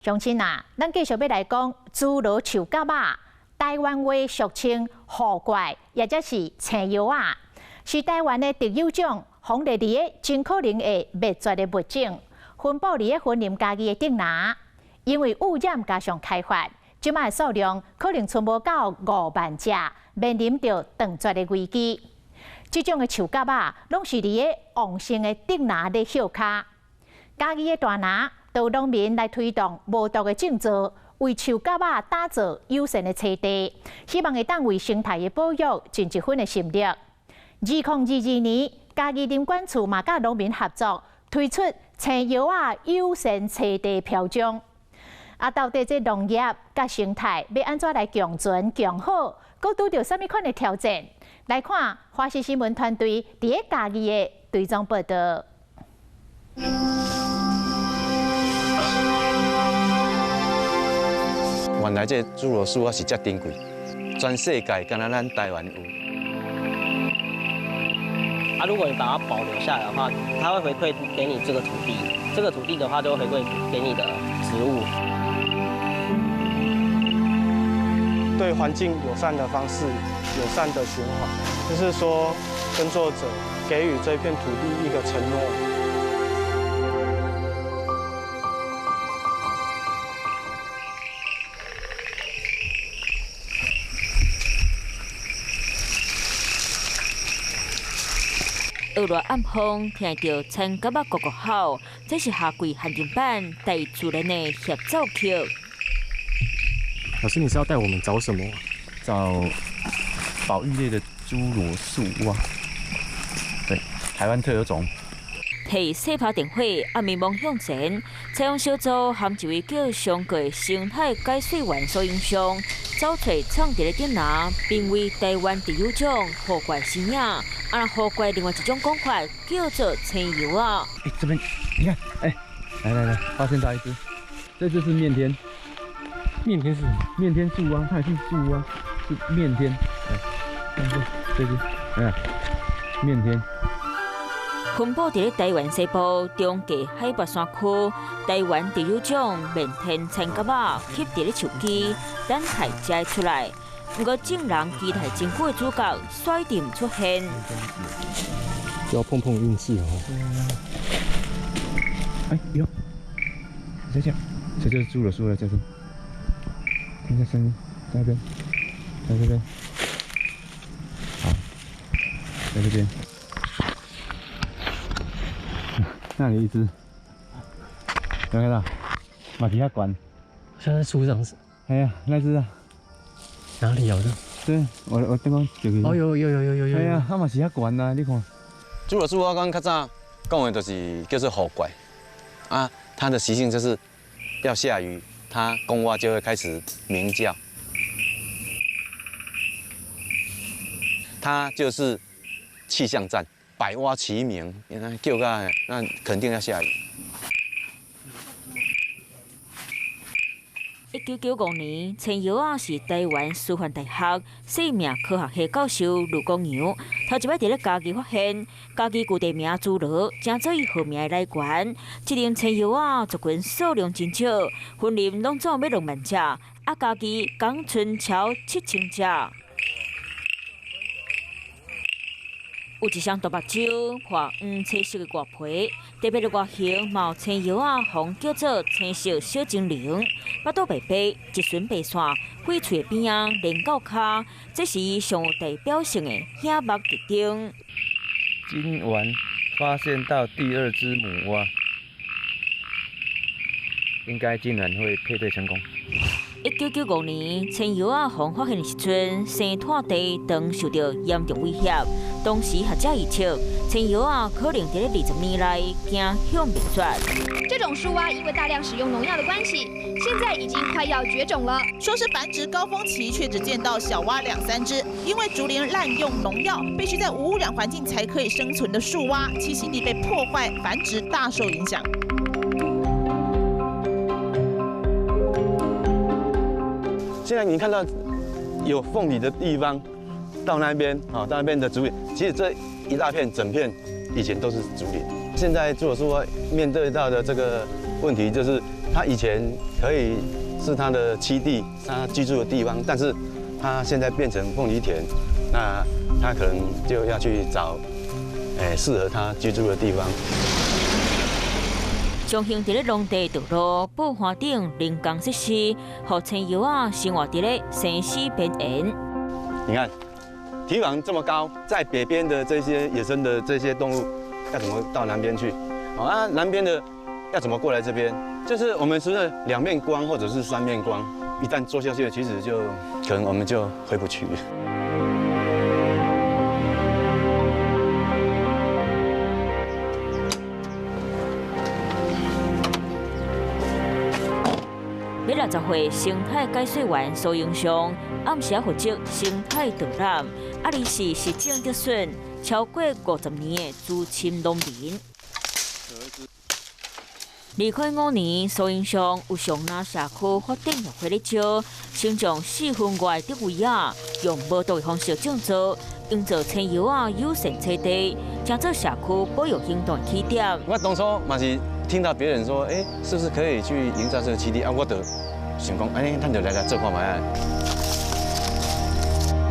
乡亲啊，咱继续欲来讲侏罗树蛤仔，台湾话俗称雨怪，抑者是青腰仔，是台湾的特有种，防立伫个真可能会灭绝的物种，分布伫个云林嘉义的竹林，因为污染加上开发，这摆的数量可能賰无到5万只，面临著断绝的危机。这种的树蛤仔，拢是伫个旺盛的竹林咧歇跤。嘉义的大林，都农民来推动无毒的种植，为树蛤仔打造友善的栖地，希望会当为生态的保育尽一份的心力。2022年，嘉义林管处嘛佮农民合作，推出青腰仔友善栖地标章。啊，到底这农业佮生态欲按怎来共存共好，阁拄著啥物款的挑战？来看华视新闻团队伫咧嘉义的追踪报道。原来这侏罗树仔是遮珍贵，全世界干焦咱台湾有。啊，如果你把它保留下来的话，它会回馈给你这个土地，这个土地的话就会回馈给你的植物。对环境友善的方式，友善的循环，就是说，耕作者给予这片土地一个承诺。恶热暗风，听著田蛤仔咕咕吼，这是夏季限定版大自然的协奏曲。老师，你是要带我们找什么？找保育类的侏罗树蛙，对，台湾特有种。提细拍电火，暗暝望向前，采访小组含一位叫上过生态解说员所影响，走揣藏伫咧竹林，并为台湾特有种雨怪身影。啊，雨怪另外一种讲法叫做青腰仔。哎，这边你看，哎，来来来，发现到一只，这只是面天。面天是什么？面天树啊，它也是树啊，是面天。来，看这，这只，哎，面天。分布伫咧台湾西部中低海拔山区，台湾特有种面天田蛤仔，吸伫咧树枝，等待才会出来。不过，众人期待真久的主角，煞伫毋出现。要碰碰运气哦。哎呦，这叫，这就是侏罗树了，这是。听下声音，在那边，在这边，好，在这边。那里一只，有没有看到？嘛伫遐悬，像在树上。哎呀，那只啊。哪里有的？对，我刚刚就哦，有有有有有有。哎呀，它嘛是遐悬啊，你看。侏罗树，我讲较早讲的就是叫做雨怪，啊，它的习性就是要下雨，它公蛙就会开始鸣叫，它就是气象站，百蛙齐鸣，你看叫个，那肯定要下雨。1995年，青腰仔是台湾师范大学生命科学系教授卢光阳头一摆伫咧嘉义发现，嘉义旧地名侏罗，成做伊号名的来源。这种青腰仔族群数量真少，云林拢总欲2万只，啊嘉义江春超7000只。有一双大目睭，画黄青色的外皮，特别的外形，嘛有青腰仔，予叫做青色小精灵，腹肚白白，一唇白线，翡翠的边仔连到跤，这是伊上有代表性的显目特征。今晚发现到第二只母蛙，应该竟然会配对成功。1995年，青腰仔予发现的时阵，生态地当受到严重威胁。当时学者预测，青腰仔可能伫咧20年内走向灭绝。这种树蛙因为大量使用农药的关系，现在已经快要绝种了。说是繁殖高峰期，却只见到小蛙两三只。因为竹林滥用农药，必须在无污染环境才可以生存的树蛙，栖息地被破坏，繁殖大受影响。现在你看到有凤梨的地方，到那边啊，到那边的竹林，其实这一大片整片以前都是竹林。现在侏罗树蛙面对到的这个问题就是，它以前可以是它的栖地，它居住的地方，但是它现在变成凤梨田，那它可能就要去找，适合它居住的地方。常行伫咧农地道路、布花顶人工设施，予青蚵仔生活伫咧生死边缘。你看，堤防这么高，在北边的这些野生的这些动物，要怎么到南边去？啊，南边的要怎么过来这边？就是我们是两面光或者是三面光，一旦做下去，其实就可能我们就回不去。60岁生态解说员苏英雄，暗时负责生态导览，啊，而是实种竹笋超过50年的资深农民。2005年，苏英雄有上那社区发展协会咧招，先将4分外的竹围仔用无毒的方式种植，营造青蚵仔友善栖地，成做社区保育行动的起点。我当初嘛是听到别人说，哎，是不是可以去营造这个栖地啊？我就想讲，哎，咱就来做看觅啊。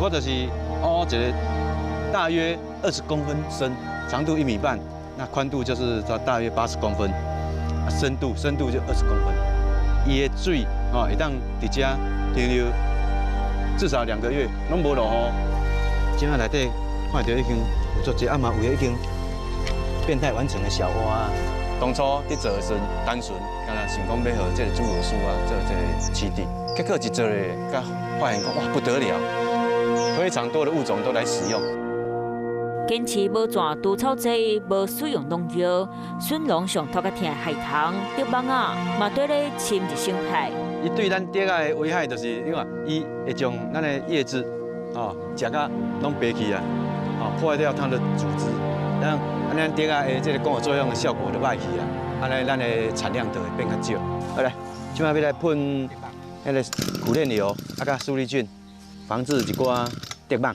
我就是挖一个大约20公分深，长度1.5米，那宽度就是大约80公分，深度就20公分。伊的水哦，会当伫遮停留至少2个月，拢无落雨。这内底看到已经有足济，啊嘛有的已经变态完成的小蛙。当初伫做的时阵，单纯敢若想讲欲予这个侏罗树啊做这个栖地，结果一做咧，才发现讲哇不得了，非常多的物种都来使用。坚持无种除草剂，无使用农药，笋农上头壳疼的害虫、竹蠓仔，嘛对咧侵入生态。伊对咱竹仔的危害就是，你看，伊会将咱的叶子哦食甲拢白去啊，哦破坏掉它的组织，让咱竹仔的这个光合作用的效果就歹去啊，按呢咱的产量就会变较少。好来，这摆欲来喷彼个苦楝油，啊，佮苏力菌，防治一寡竹蠓。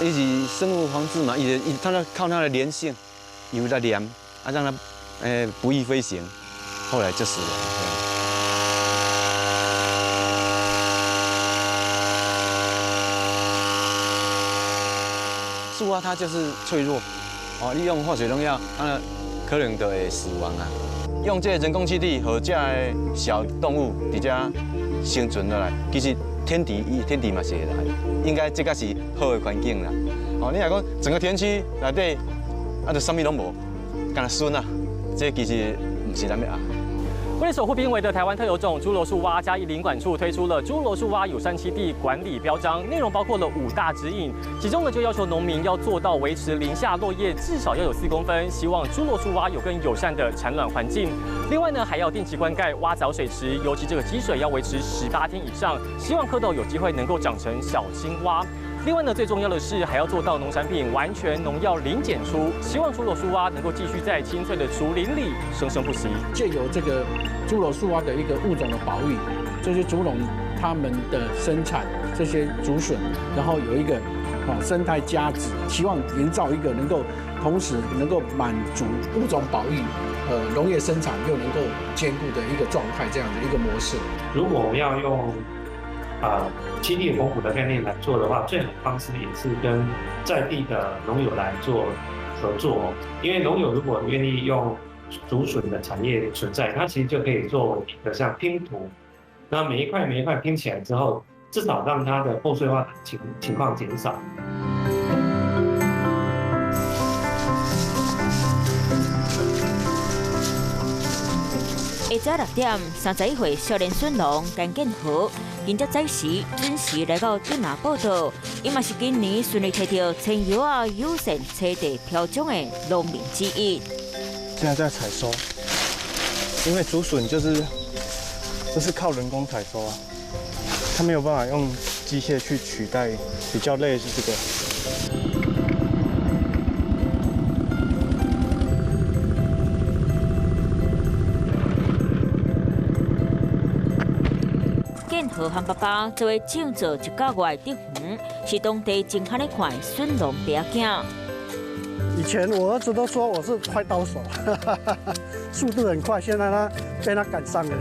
伊是生物防治嘛，伊它靠它的粘性，油来粘，啊让它不易飞行，后来就死了。树蛙它就是脆弱，哦，你用化学农药，它可能就会死亡啊。用这个人工栖地予这个小动物伫遮生存落来，其实天敌伊天敌嘛是会来，应该这个是好的环境啦。哦，你若讲整个田区内底啊，就啥物拢无，干焦笋啊，这其实毋是咱欲爱。为了守护濒危的台湾特有种侏罗树蛙，嘉义林管处推出了侏罗树蛙友善栖地管理标章，内容包括了5大指引，其中呢就要求农民要做到维持林下落叶至少要有4公分，希望侏罗树蛙有更友善的产卵环境。另外呢，还要定期灌溉、挖藻水池，尤其这个积水要维持18天以上，希望蝌蚪有机会能够长成小青蛙。另外呢，最重要的是还要做到农产品完全农药零检出，希望侏罗树蛙能够继续在青翠的竹林里生生不息。借由这个侏罗树蛙的一个物种的保育，这些竹农他们的生产这些竹笋，然后有一个生态价值，希望营造一个能够同时能够满足物种保育、农业生产又能够兼顾的一个状态，这样的一个模式。如果我们要用栖地弘古的概念来做的话，最好的方式也是跟在地的农友来做合作，因为农友如果愿意用竹笋的产业存在，它其实就可以做一个像拼图，那每一块每一块拼起来之后，至少让它的破碎化的情况减少。下早6点，31岁少年笋农陈建和，今朝早时准时来到竹林报到，伊嘛是今年顺利摕到青蚵仔友善栖地标章的农民之一。现在在采收，因为竹笋就是靠人工采收啊，它没有办法用机械去取代，比较累是这个。建和豪和爸爸做伙种做一甲外竹园，是當地真罕咧看的筍農爸仔囝。以前我兒子都說我是快刀手，速度很快，現在他被他趕上了。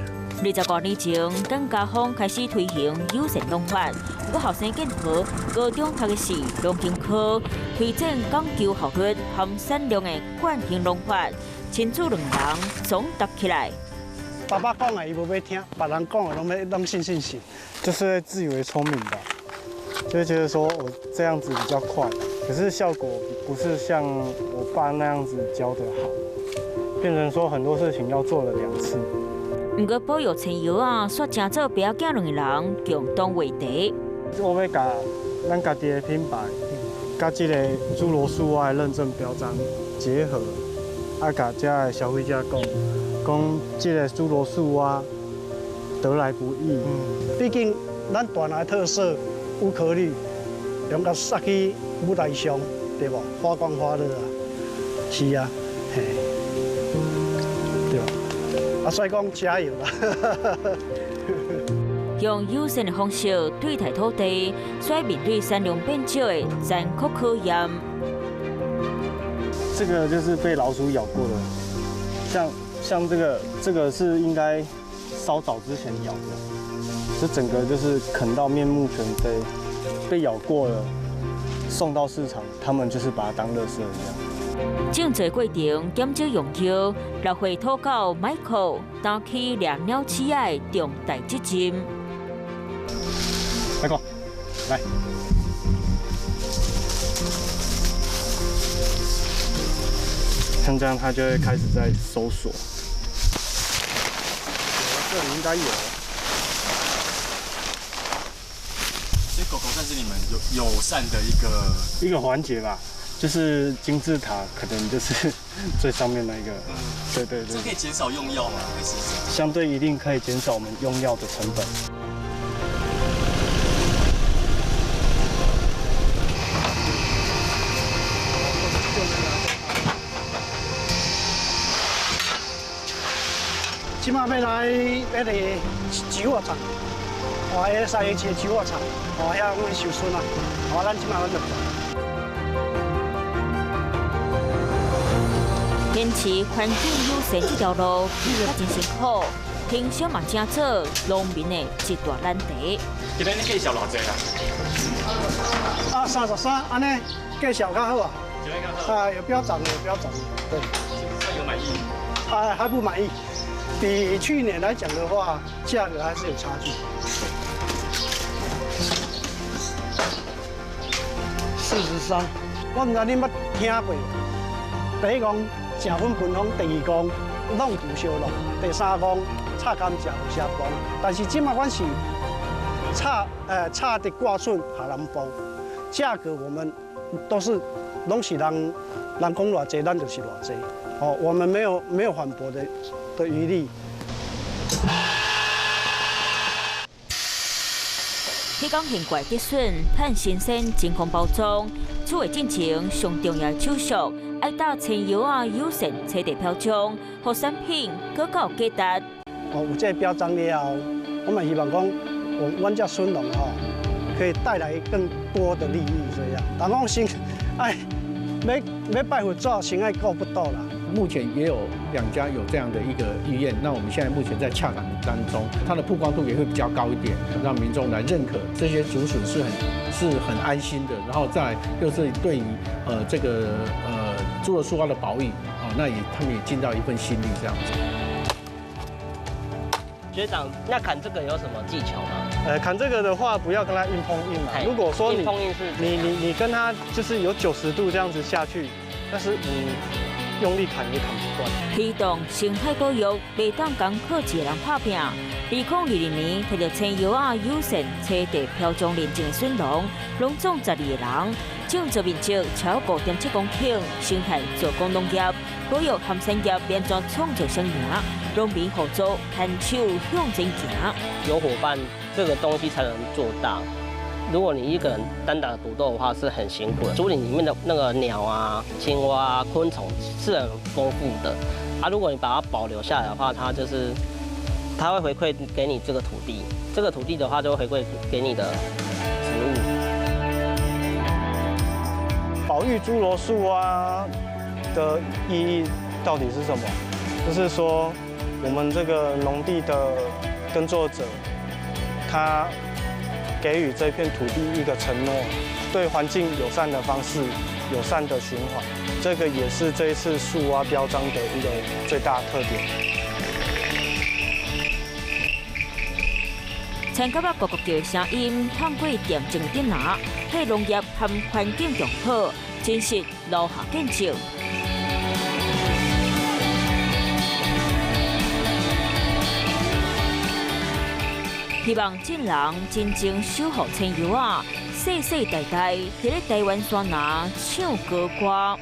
20多年前，耿家峰開始推行友善農法。不過後生建豪高中讀的是農經科，推展講求效率和產量的慣行農法，親子兩人總搭起來。爸爸講的伊無欲聽，別人講的攏欲攏信信信，就是自以為聰明吧，就覺得說我這樣子比較快，可是效果不是像我爸那樣子教的好，變成說很多事情要做了2次。毋過保育青葉仔，煞成做爸仔囝兩個人共同話題。我欲共咱家己的品牌，佮這個侏羅樹蛙的認證標章結合，啊，共遮的消費者講，講這個侏羅樹蛙得來不易。畢竟咱大林的特色烏殼綠，用共殺去舞台上，對無？發光發熱啊，是啊，嘿，對。啊，所以講加油啦！用友善的方式對待土地，所以面對產量變少的殘酷考驗。這個就是被老鼠咬過的，像這個是應該稍早之前咬的，這整個就是啃到面目全非，被咬過了，送到市場，他們就是把它當垃圾一樣。種植過程減少用藥，六歲土狗 Michael 擔起掠鳥鼠仔的重大責任。來，來。像這樣，它就會開始在搜索。這裡應該有。所以狗狗算是你們友善的一個環節吧。就是金字塔，可能就是最上面那一個。對對對。這可以減少用藥嗎？還是？相對一定可以減少我們用藥的成本。這馬欲來彼个酒仔廠，哦，彼个西市的酒仔廠，哦，遐阮收筍啊，哦，咱這馬咱就。堅持環境友善這條路，較真辛苦，平常嘛成做農民的一大難題。今日你介紹偌濟啊？啊，33，按呢介紹較好啊。啊，有標漲，有標漲，對。算有滿意？啊，還不滿意。比去年來講的話，價格還是有差距。43，我毋知你捌聽過。第一講食粉芬芳，第二講弄球相弄，第三講插甘蔗有相幫。但是這馬阮是插佇掛筍予人幫，價格我們都是攏是人講偌濟，咱就是偌濟。哦，我們沒有反駁的餘地。彼工現怪竹筍，趁新鮮真空包裝，出貨進前上重要的手續，愛搭青葉仔友善冊地標章，予產品閣較有價值。哦，有這個標章了後，我嘛希望講，阮這筍農吼，可以帶來更多的利益這樣。但講先，哎，欲拜佛祖，先愛顧腹肚啦。目前也有2家有這樣的一個意願，那我們現在目前在洽談當中，它的曝光度也會比較高一點，讓民眾來認可這些竹筍是很安心的，然後再來又是對於這個侏羅樹蛙的保育啊，那也他們也盡到一份心力這樣子。學長，那砍這個有什麼技巧嗎？砍這個的話，不要跟它硬碰硬嘛。如果說你硬碰硬是你跟它就是有90度這樣子下去，但是你用力砍也砍不斷。推動生態保育，袂當仝靠一个人拍拚。2022年，摕著青葉仔友善冊地標章認證的筍農，攏總12個人，種植面積超過5.7公頃，生態做工農業，保育和產業連續創造雙贏，農民合作牽手向前行。有夥伴，這個東西才能做大。如果你一個人單打獨鬥的話，是很辛苦的。竹林裡面的那個鳥啊、青蛙啊、昆蟲是很豐富的啊。如果你把它保留下來的話，它會回饋給你這個土地，這個土地的話，就會回饋給你的植物。保育侏羅樹蛙的意義到底是什麼？就是說，我們這個農地的耕作者，他給予這片土地一個承諾，對環境友善的方式，友善的循環，這個也是這一次樹蛙標章的一個最大特點。青蛤仔咕咕叫的聲音，透過點鐘的電腦，替農業和環境共好，真實留下見證。希望眾人真正守護青柚仔，世世代代佇咧台灣山林唱高歌。